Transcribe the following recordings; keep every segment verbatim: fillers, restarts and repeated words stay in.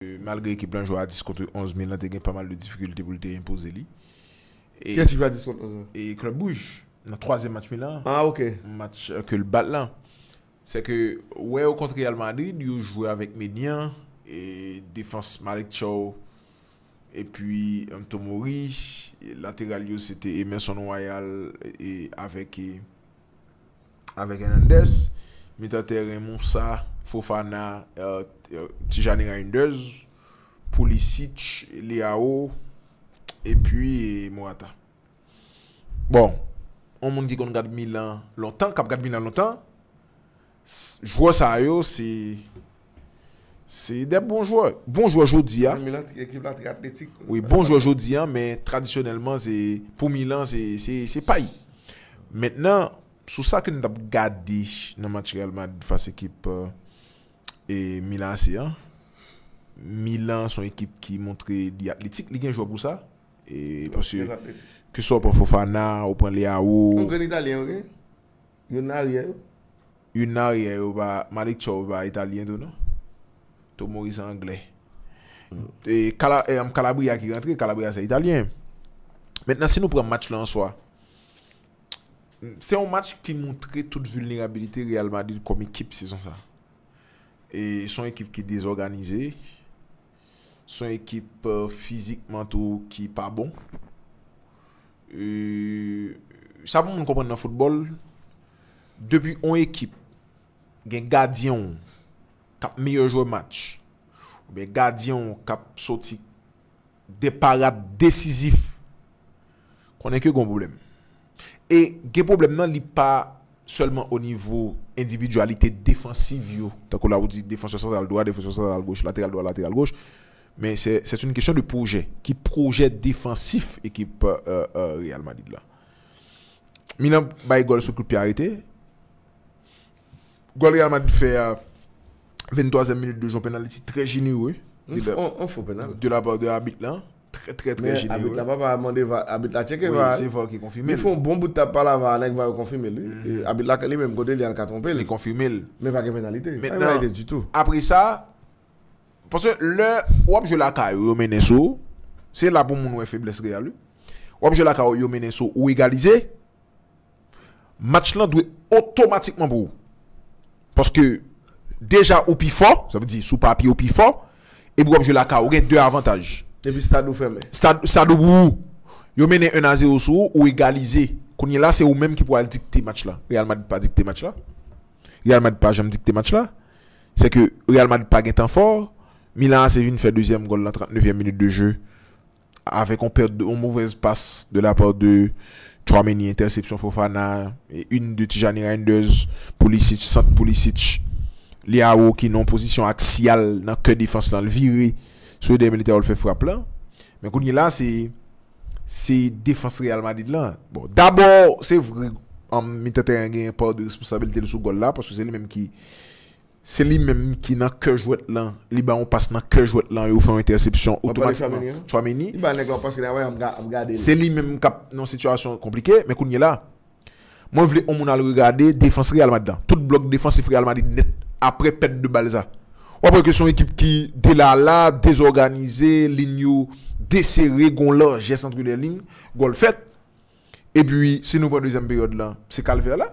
Malgre ekip lan jwe a dis kont onz, Milan te gen pa mal de difikilte pou l te enpoze li. E, Kiyès ki jwe a dis kont onz lan? E Club Brugge, nan twazyèm match Milan an. Ah, ok. Match, euh, ke l bat lan. Se ke, wè yo kont Real Madrid, yo jwe avèk Maignan, e defans Malick Thiaw, epi, euh, Tomori, lateral yo, se te Emerson Royal, e avèk, e, avèk Hernandez. Mitan tèren Moussa, Fofana, euh, euh, Tijani Reinders, Pulisic, Leao, epi, e, Morata. Bon, yon moun ki konn gad Milan lontan, k ap gad Milan lontan, s-, jwè sa yo, se, se de bon jwè. Bon jwè jodi a. Milan, ekip la trè atletik. Wi, bon jwè jodi a, men tradisyonèlman, se, pou Milan, se, se, se pay. Mentnan, sou sa ke n t ap gade nan match Real Madrid fas ekip, euh, e Milan A C an, Milan se yon ekip ki montre li atletik, li gen jwè pou sa. E paske, ke swa w pran Fofana, ou pran Leao. Yon grenn Italyen, ok? Youn nan aryè yo. Youn nan aryè yo pa, Malick Thiaw pa Italyen tou, non? Tomori se Anglè. E Cala-, e, um, Calabria ki rantre, Calabria se Italyen. Mentnan, si nou pran match la an swa, se yon match ki montre tout vilnerabilite Real Madrid kòm ekip sezon sa. E se yon ekip ki dezòganize, se yon ekip, euh, fizikman tou ki pa bon. E sa pou moun konprann nan foutbòl, depi yon ekip gen gadyen w k ap meyè jwè match, oubyen gadyen w k ap soti de parad desizif, konnen ke gon pwoblèm. E gen pwoblèm nan, li pa sèlman o nivo endividyalite defansiv yo, tankou la ou di defansè santral dwat, defansè santral goch, lateral dwat, lateral goch, men se, c'est une question de projet. Ki pwojè defansif ekip, euh, euh, Real Madrid la? Milan bay gòl sou kout pye arete. Gòl Real Madrid fè a, venntwazyèm minit de jeu, yon penaliti trè jenere. Yon fo, yon fo penal. De la part de abit lan. Trè, trè, trè jenere. Men abit la pa, pa mande VAR, abit la tcheke VAR. Wi, se VAR ki konfime l. Li fè yon bon bout t ap pale a VAR, nèg VAR yo konfime l, wi. E abit la li menm kote li al ka twonpe l. Li konfime l. Men pa gen penalite. Pa gen penalite ditou. Mentnan, apre sa, paske lè w ap jwe lakay ou, yo mennen sou ou, se la pou moun wè feblès Real, wi. W ap jwe lakay ou, yo mennen sou ou, ou egalize, match lan dwe otomatikman pou ou. Paske deja ou pi fò, sa vle di sou papye ou pi fò, epi w ap jwe lakay ou, ou gen de avantaj. Epi stad ou fèmen. Stad, stad ou pou ou. Yo mennen en a zewo sou ou, ou egalize. Kounye la, se ou menm ki pou al dikte match la. Real Madrid pa dikte match la. Real Madrid pa janm dikte match la. Se ke Real Madrid pa gen tan fò. Milan A C vin fè dezyèm gòl lan trannnevyèm minit de jeu. Avèk yon pèt, yon movèz pas de la part de Tchouaméni, entèsepsyon Fofana, e youn de Tijani Reinders, Pulisic, sant Pulisic, Leao ki nan yon pozisyon aksyal nan kè defans lan, l vire sou Eder Militao, l fè frap lan. Men kounye la, se, se defans Real Madrid lan. Bon, dabò, se vre, an mitan tèren gen pa de responsablite l sou gòl la, paske se li menm ki Se li menm ki nan kè jwèt lan. Li ba yon pas nan kè jwèt lan, yo fè yon entèsepsyon otomatikman. Tchouaméni. Li ba nèg la pas, li ap gade l. Se li menm k ap nan yon sitiyasyon konplike, men kounye la, mwen vle yon moun al regade defans Real Madrid lan. Tout blòk defansif Real Madrid nèt apre pèt de bal sa. W ap wè ke se yon ekip ki delala, dezòganize, liy yo desere, gon lajès antre de liy, gòl fèt. Epi, si nou pran dezyèm peryòd lan, se kalvè la.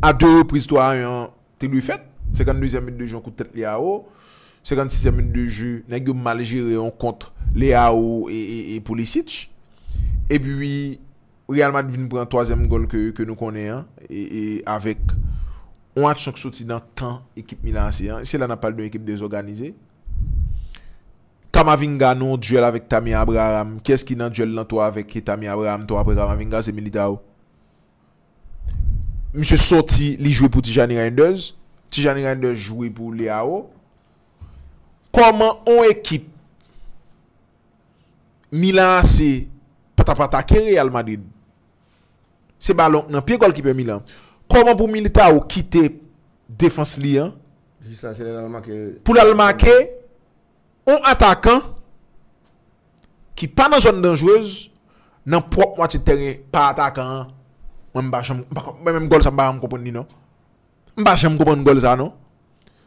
A de repriz, twa a en an te dwe fèt. Senkanndezyèm minit de jeu, kout tèt Leao. Senkannsizyèm minit de jeu, nèg yo mal jere yon kont Leao e, e, e Pulisic. Epi, Real Madrid vin pran twazyèm gòl ke, ke nou konnen an, e, e avèk yon aksyon ki soti nan kan ekip Milan A C an. Se la n ap pale de yon ekip dezòganize. Camavinga nan yon dyèl avèk Tammy Abraham. Kiyès ki nan dyèl lan tou avèk Tammy Abraham tou apre Camavinga? Se Militao. Misye sòti, li jwe pou Tijani Reinders. Tijani Reinders jwe pou Leao. Kòman yon ekip Milan A C pa t ap atake Real Madrid? Se balon nan pye gòlkipè Milan. Kòman pou Militao kite defans li an pou l al make yon atakan ki pa nan zòn danjrez, nan pwòp mwatye tèren pa atakan an? Mwen, m pa janm, m pa, mwen menm gòl sa, m pa janm konprann li, non. M pa janm konprann gòl sa, non.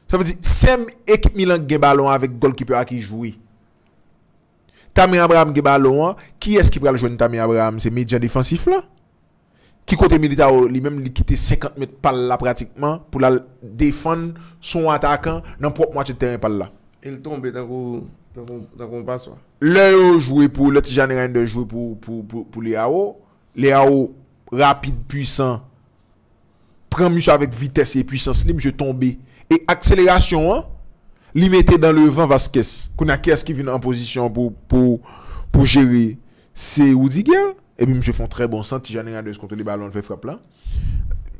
Sa vle di, se ekip Milan ki gen balon avèk goalkeeper a ki jwe. Tammy Abraham gen balon an, kiyès ki pral jwenn Tammy Abraham? Se medyan defansif la. Ki kote Militao li menm li kite senkant mèt pa l la pratikman pou l al defann sou yon atakan nan pwòp mwatye tèren pa l la. E l tonbe tankou, tankou, tankou yon paswa. Lè yo jwe pou, lè Tijani Reinders jwe pou, pou, pou, pou Leao, Leao rapid, pwisan, pran misye avèk vitès e pwisans li, misye tonbe. E akselerasyon an, li mete dan levan Vazquez. Kounye a, kiyès ki vin an pozisyon pou, pou, pou jere? Se Rudiger. Epi misye fè yon trè bon sant, Tijani Reinders kontwole balon, l fè frap la.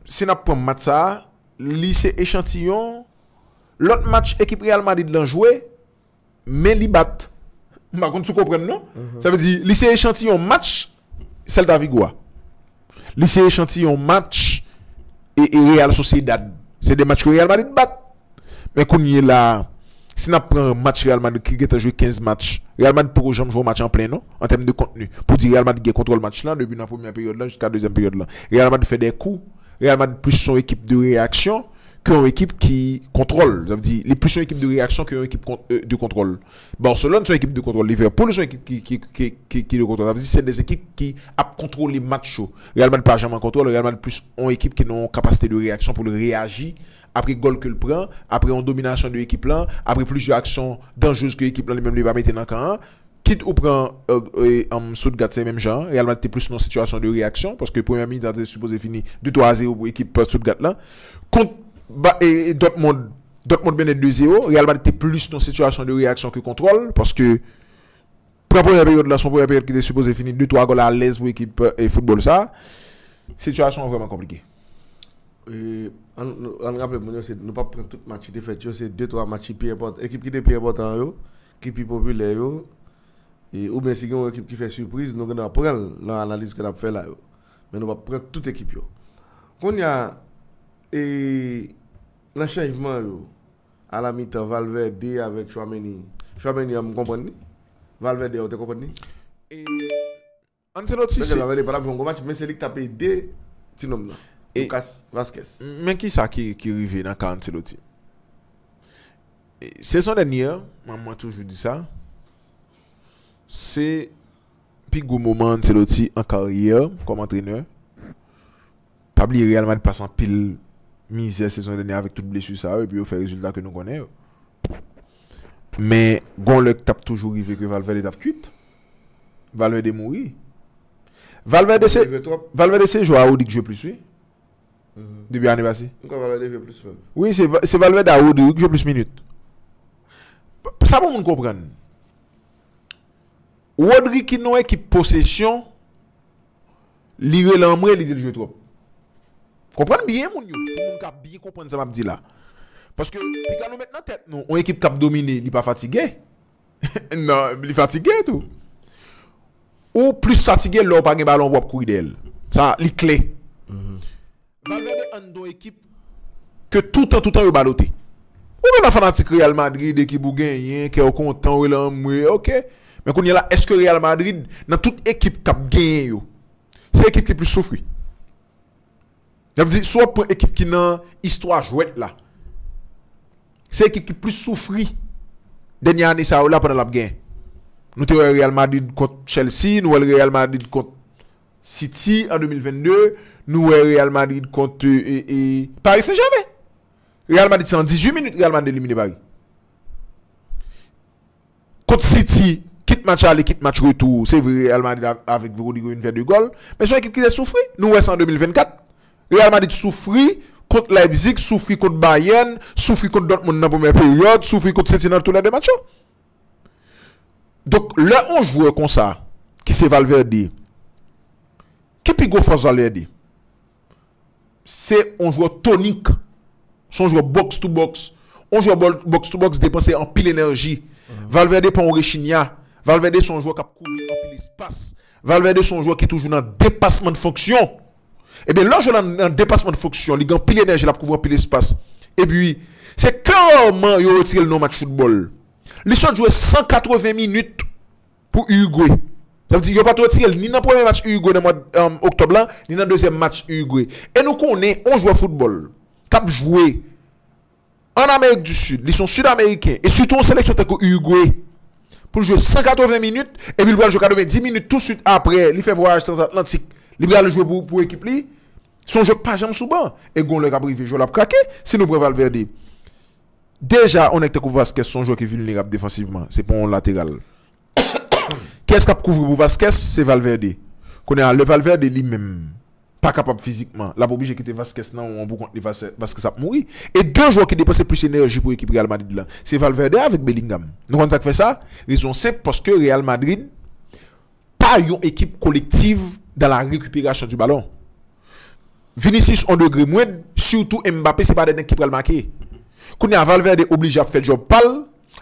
Si n ap pran match sa a, li se echantiyon lòt match ekip Real Madrid lan jwe, men li bat. M pa konn si w konprann non. Sa vle di, li se echantiyon match Celta Vigo a. Li se echantiyon match e, e Real Sociedad. Se de match ke Real Madrid bat. Men kounye la, si n ap pran match Real Madrid ki gentan jwe kenz match, Real Madrid poko janm jwe yon match an plen non, an tèm de kontni. Pou di Real Madrid gen kontwòl match lan depi nan premyè peryòd lan jiska dezyèm peryòd lan. Real Madrid fè de kou. Real Madrid plis se yon ekip de reyaksyon ke yon ekip ki kontwòl. Sa vle di, li plis yon ekip de reyaksyon ke yon ekip kont, euh, de kontwòl. Barcelone se yon ekip de kontwòl. Liverpool se yon ekip ki, ki, ki, ki, ki de kontwòl. Sa vle di, se de ekip ki ap kontwole match yo. Real Madrid pa janm an kontwòl. Real Madrid plis yon ekip ki nan yon kapasite de reyaksyon pou l reyaji apre gòl ke l pran, apre yon dominasyon de ekip lan, apre plizyè aksyon danjrez ke ekip lan li menm li pa mete nan kan an. Kit ou pran, euh, euh, um, Stuttgart, se menm jan an. Real Madrid te plis nan sitiyasyon de reyaksyon, paske premyè mitan te sipoze fini de twa a zewo pou ekip Stuttgart lan. Kont ba, e, e Dortmund, Dortmund mennen de zewo. Real Madrid te plis nan sitiyasyon de reyaksyon ke kontwòl, paske pran premyè peryòd la, se yon premyè peryòd ki te sipoze fini de twa gòl alèz pou ekip, e, foutbòl sa. Sitiyasyon an vrèman konplike. E, ann, ann raple moun yo, se, nou p ap pran tout match ki te fèt yo, se de twa match ki pi enpòtan. Ekip ki te pi enpòtan yo, ki pi popilè yo, e, oubyen si gen yon ekip ki fè sipriz, nou gen dwa pran l nan analiz ke n ap fè la yo. Men nou p ap pran tout ekip yo. Kounye a, e, nan chanjman yo, a la mitan, Valverde avèk Tchouaméni. Tchouaméni an, m konprann li. Valverde an, ou te konprann li? E Ancelotti se Valverde pa t ap jwe yon gwo match, men se li ki t ap ede ti nonm nan, e Lucas Vazquez. Men ki sa ki, ki rive nan ka Ancelotti? E, sezon dènye an, mwen, mwen toujou di sa, se pi gwo moman Ancelotti an karyè kòm antrenè. Pa bliye Real Madrid pase anpil mizè sezon dènye avèk tout blesi sa yo, epi yo fè rezilta ke nou konnen yo. Men, gon lè k t ap toujou rive ke Valverde t ap kwit. Valverde mouri. Valverde se, Valverde se jwè a Rodri k jwe plis, wi. Depi ane pase. M kwè Valverde jwe plis menm. Wi, se, se Valverde a Rodri k jwe plis minit. P-, sa pou moun konprann. Rodri ki nan ekip posesyon, li rele anmwe, li di l jwe twòp. Konprann byen, moun yo. Pou moun ka byen konprann sa m ap di la. Paske, piga nou met nan tèt nou, yon ekip k ap domine, li pa fatige. Non, li fatige tou. Ou plis fatige lè w pa gen balon pou w ap kouri dèyè l. Sa, li klè. Valverde anndan yon ekip ke toutan, toutan yo balote. Ou gen fanatik Real Madrid, ekip ou genyen, kè w kontan, ou rele anmwe, ok. Men kounye a la, èske Real Madrid, nan tout ekip k ap genyen yo, se ekip ki plis soufri? Sa vle di, si w ap pran ekip ki nan istwa jwèt la, se ekip ki plis soufri dènye ane sa yo la pandan l ap genyen. Nou te wè Real Madrid kont Chelsea, nou wè Real Madrid kont City an de mil vennde, nou wè Real Madrid kont, e, e, Paris Saint-Germain. Real Madrid se an dizuit minit Real Madrid elimine Paris. Kont City, kit match ale, kit match retou, se vre Real Madrid av-, avèk Rodrygo vin fè de gòl, men se yon ekip ki te soufri. Nou wè sa an de mil vennkat. Real Madrid soufri kont Leipzig, soufri kont Bayern, soufri kont Dortmund nan premyè peryòd, soufri kont City nan tou lè de match yo. Donk, lè yon jwè konsa, ki se Valverde, ki pi gwo fòs Valverde? Se yon jwè tonik. Se yon jwè box to box. Yon jwè bòl-, box to box depanse anpil enèji. Valverde pa yon rechinya. Valverde se yon jwè k ap kouvri anpil espas. Valverde se yon jwè ki toujou nan depasman de fonksyon. Ebyen, lè w jwe nan, nan depasman de fonksyon, li gen anpil enèji, l ap kouvri anpil espas. Epi, se ke rarman yo retire l nan yon match foutbòl. Li sot jwe san katreven minit pou Uruguay. Sa vle di, yo pa t retire l ni nan premye match Uruguay nan mwa, um, oktòb la, ni nan dezyèm match Uruguay. E nou konnen, yon jwè foutbòl k ap jwe an Amerik di Sid, li se yon Sid Ameriken, e sitou yon seleksyon tankou Uruguay, pou l jwe san katreven minit, epi l pral jwe katreven di minit tou swit apre, li fè vwayaj transatlantik, li pral jwe pou, pou ekip li, se yon jwè k pa janm sou ban. E gon lè k ap rive, jwè l ap krake, si nou pran Valverde. Deja, yon nèg tankou Vazquez, se yon jwè ki vilnerab defansivman, se pa yon lateral. Kiyès k ap kouvri pou Vazquez? Se Valverde. Kounye a, lè Valverde li menm pa kapab fizikman, l ap oblije kite Vazquez nan yon pou kont li, Vazquez ap mouri. E de jwè ki depanse plis enèji pou ekip Real Madrid la, se Valverde avèk Bellingham. Nou konn sa k fè sa? Rezon senp, paske Real Madrid pa yon ekip kolektiv dans la récupération du ballon. Vinicius on degre mwend, sitou Mbappé, se pa de nèg ki pral make. Kounye a, Valverde oblije ap fè djòb pa l,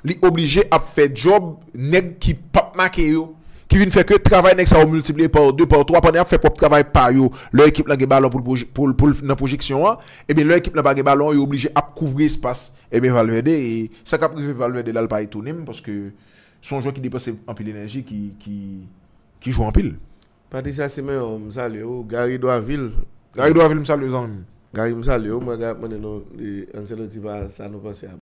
li oblije ap fè djòb nèg ki p ap make yo, ki vin fè ke travay nèg sa yo miltipliye pa de, pa twa, pandan y ap fè pwòp travay pa yo. Lè ekip lan gen balon pou l pwoje-, pou l, pou l nan pwojeksyon an, ebyen lè ekip lan pa gen balon, yo oblije ap kouvri espas. Ebyen Valverde, e sa k ap rive Valverde la, l pa etone m, paske se yon jwè ki depanse anpil enèji, ki, ki, ki jwe anpil. Patricia Simeon, m salye w. Gary Doiville. Gary Doiville, m salye w, zanmi m. Gary, m salye w. Mwen, Gary ap mande nou, e, Ancelotti pa sa nou panse a.